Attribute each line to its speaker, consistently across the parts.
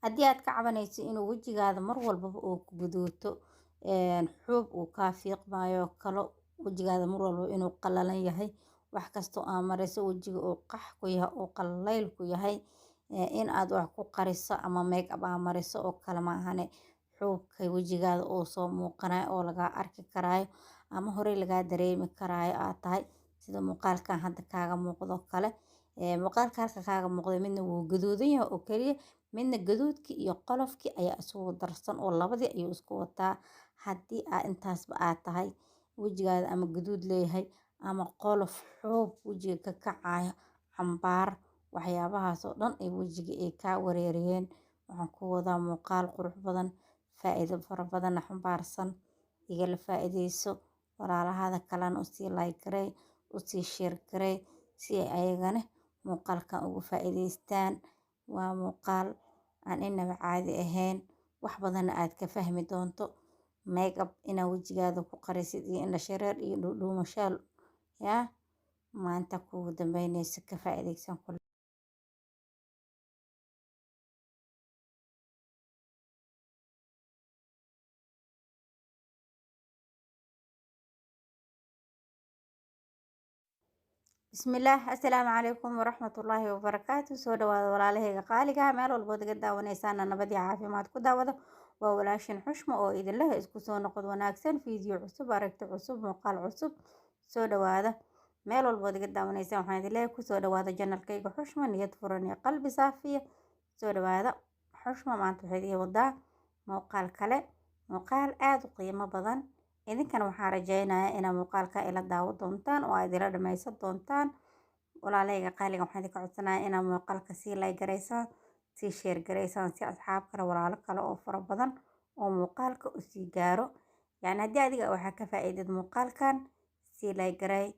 Speaker 1: Haddii aad ka cabanayso inuu wejigaada mar walbaba uu ku guduuto, xuub uu kaa fiiqmayo kalo, wejigaada mar walbaba inuu qalalan yahay, wax kastoo aa marayso wejiga uu qax ku yahay, uu qallayl ku yahay, in aad wax ku qariso ama make up aa mariso oo kale maahane, xuubka wejigaada uu soo muuqanayo oo lagaa arki karaayo ama horey lagaa dareemi karaayo aad tahay, sida muuqaalkan hadda kaaga muuqdo kale. Muuqaalka halka kaaga muuqdo, midna wuu gaduudan yahay oo keliya, midna gaduudkii iyo qolofkii ayaa isugu darsan oo labadii ayuu isku wataa. Haddii aa intaasba aad tahay, wejigaada ama gaduud leeyahay ama qolof, xuub wejiga ka kacayo, cambaar, waxyaabahaas oo dhan ay wejiga ay kaa wareeriyeen, waxaan ku wadaa muuqaal qurux badan, faa-iido fara badanna xambaarsan. Igala faa-iideyso, walaalahaada kalena usii like garey, usii share garey, si ay ayagana muuqaalkan uga faa-iideystaan. Waa muuqaal aan inaba caadi ahayn, wax badanna aad ka fahmi doonto. Make up inaa wejigaada ku qarisid iyo indho shareer iyo dhuudhuumashaal yaa maanta kuugu dambeyneysa, ka faa-iideysan kule. Bismillaah, assalaamu calaykum waraxmatullaahi wabarakaatu. Soo dhawaada walaalahayga qaaliga, meel walbood iga daawanaysaana nabad iyo caafimaad ku daawada. Waa walaashin Xushmo oo idinleh isku soo noqod wanaagsan, fiideo cusub, aragti cusub, muuqaal cusub. Soo dhawaada meel walbood iga daawanaysaan. Waxaan idin leeyahay kusoo dhawaada channelkayga Xushmo, niyad furan iyo qalbi saafiya. Soo dhawaada. Xushmo maanta waxay idiin wadaa muuqaal kale, muuqaal aada u qiimo badan. Idinkana waxaan rajeynayaa inaad muuqaalka ila daawo doontaan oo aad ila dhameysan doontaan. Walaalahayga qaaliga, waxaan idinka codsanayaa inaad muuqaalka sii like garaysaan, sii share garaysaan, si asxaab kale, walaalo kale oo fara badan oo muuqaalka usii gaaro. Yacni haddii adiga waxaa ka faa-iidid muuqaalkan, sii like garay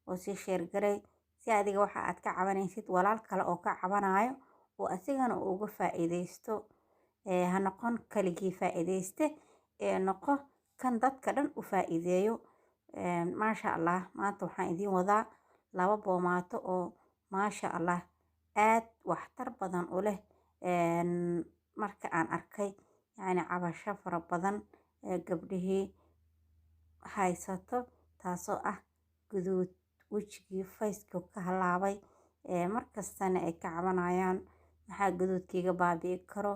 Speaker 1: oo sii share garay, si adiga waxa aad ka cabanaysid walaal kale oo ka cabanayo oo asigana uu uga faa-iideysto. Ha noqon kaligii faa-iideyste, ee noqo kan dadka dhan u faa-iideeyo. Maasha Allah, maanta waxaan idiin wadaa laba boomaato oo maasha Allah aad waxtar badan u leh. Marka aan arkay yacni cabasho fara badan ee gabdhihii haysato, taasoo ah guduud wejigii, faceka ka halaabay, markastana ay ka cabanayaan: maxaa guduudkiiga baabi'i karo?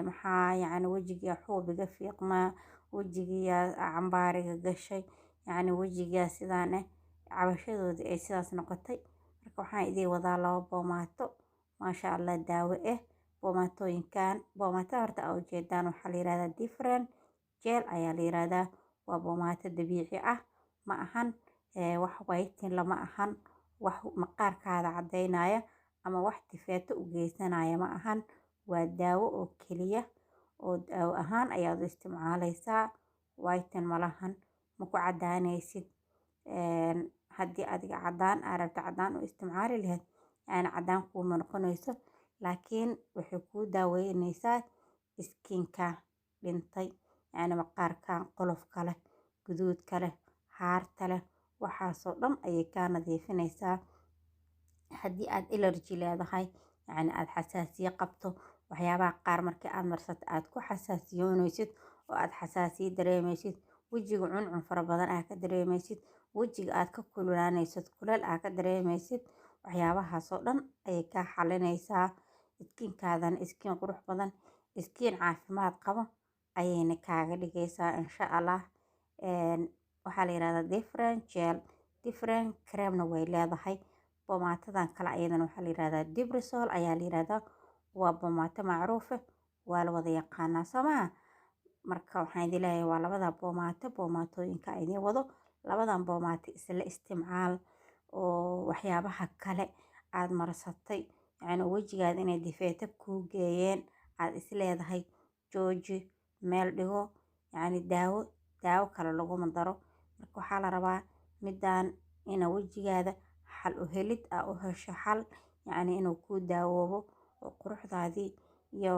Speaker 1: Maxaa yacni wejigiia xuub iga fiiqmaa? Wejigiiyaa cambaariga gashay? Yacni wejigiyaa sidaan ah? Cabashadoodii ay sidaas noqotay. Marka waxaan idiin wadaa laba boomaato, maasha Allah, daawo ah. Boomaatooyinkan, boomaatada horta aa ujeedaan, waxaa la yihahdaa Differin Gel ayaa la yihahdaa. Waa boomaato dabiici ah, ma ahan wax whitening lama ahan, wax maqaarkaada caddeynaya ama wax tifeeto u geysanaya ma ahan. Waa daawo oo keliya, oo daawo ahaan ayaad u isticmaaleysaa. Whitening ma lahan, ma ku caddaanaysid. Haddii adiga caddaan aa rabto, caddaan u isticmaali lahayd, yacni caddaan kuuma noqonayso, laakiin waxay kuu daaweyneysaa skinka dhintay, yacni maqaarkan qolofka leh, guduudka leh, haarta leh, waxaasoo dhan ayay kaa nadiifineysaa. Haddii aad allergy leedahay, yacni aada xasaasiye qabto, waxyaabaha qaar markii aad marsato aad ku xasaasiyooneysid oo aad xasaasiye dareemeysid, wejiga cuncun fara badan aad ka dareemeysid, wejiga aad ka kululaaneysid, kuleel aad ka dareemeysid, waxyaabahaasoo dhan ayay kaa xalineysaa. Skinkaadana skin qurux badan, skin caafimaad qabo ayayna kaaga dhigeysaa, insha Allah. Waxaa la yihahdaa Differin Gel, Differin creamna way leedahay. Boomaatadan kale ayadana waxaa la yihahdaa Diprosol ayaa la yihahdaa. Waa boomaato macruufe, waa la wada yaqaanaa, soo maha? Marka waxaan idin leeyahay waa labada boomaato, boomaatooyinka idiin wado. Labadan boomaato isla isticmaal, oo waxyaabaha kale aad marsatay, yacni wejigaada inay difeeto kuu geeyeen aada isleedahay, jooji, meel dhigo. Yacni daawo daawo kale laguma daro. Marka waxaa la rabaa midaan ina wejigaada xal u helid aa u hesho, xal yacni inuu kuu daawoobo oo quruxdaadii iyo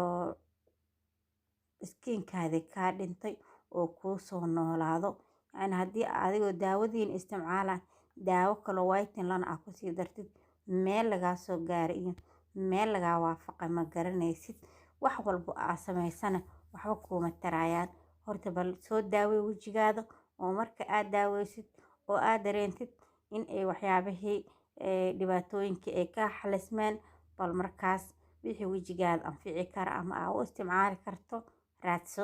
Speaker 1: skinkaadii kaa dhintay oo kuu soo noolaado. Yacni haddii adigoo daawadiin isticmaala daawo kaloo whitening lana aa kusii dartid, meel lagaa soo gaaray iyo meel lagaa waafaqay ma garanaysid. Wax walbo aa samaysana waxba kuuma tarayaan. Horta bal soo daawey wejigaada, oo marka aad daaweysid oo aad dareentid in ay waxyaabihii dhibaatooyinkii ay kaa xalismeen, bal markaas wixii wejigaada anfici kara ama aa u isticmaali karto raadso.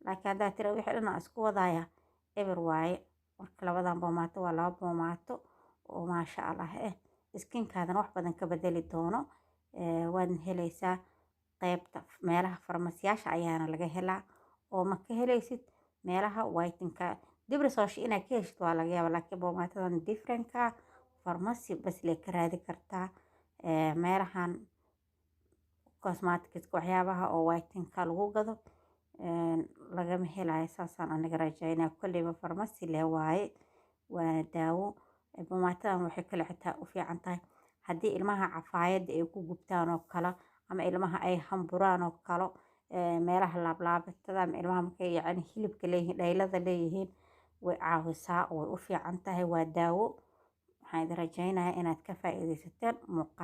Speaker 1: Laakiin haddaa tira wixii dhan aan isku wadaaya, eber waaye. Marka labadan boomaato waa laba boomaato oo maasha Allah skinkaadana wax badan ka bedeli doono. Waadna helaysaa qeybta meelaha farmasiyaasha ayaana laga helaa, oo ma ka helaysid meelaha whiteningka. Dibrisoosh inaad ka heshid waa laga yaabaa, laakiin boomaatadan Differinka farmasi bas lee ka raadi kartaa. Meelahan cosmeticska, waxyaabaha oo whiteningka lagu gado lagama helayo, saasaan aniga rajaynaya. Kolleyba farmasi lee waaye, waana daawo. Boomaatadan waxay kale xitaa u fiican tahay haddii ilmaha cafaayadda ay ku gubtaan oo kale, ama ilmaha ay hamburaan oo kale, meelaha laablaabatada, ama ilmaha markay yacni hilibka leeyihiin, dhaylada leeyihiin, way caawisaa oo way u fiican tahay. Waa daawo. Waxaan idin rajaynayaa inaad ka faa'iidaysateen muuqaal.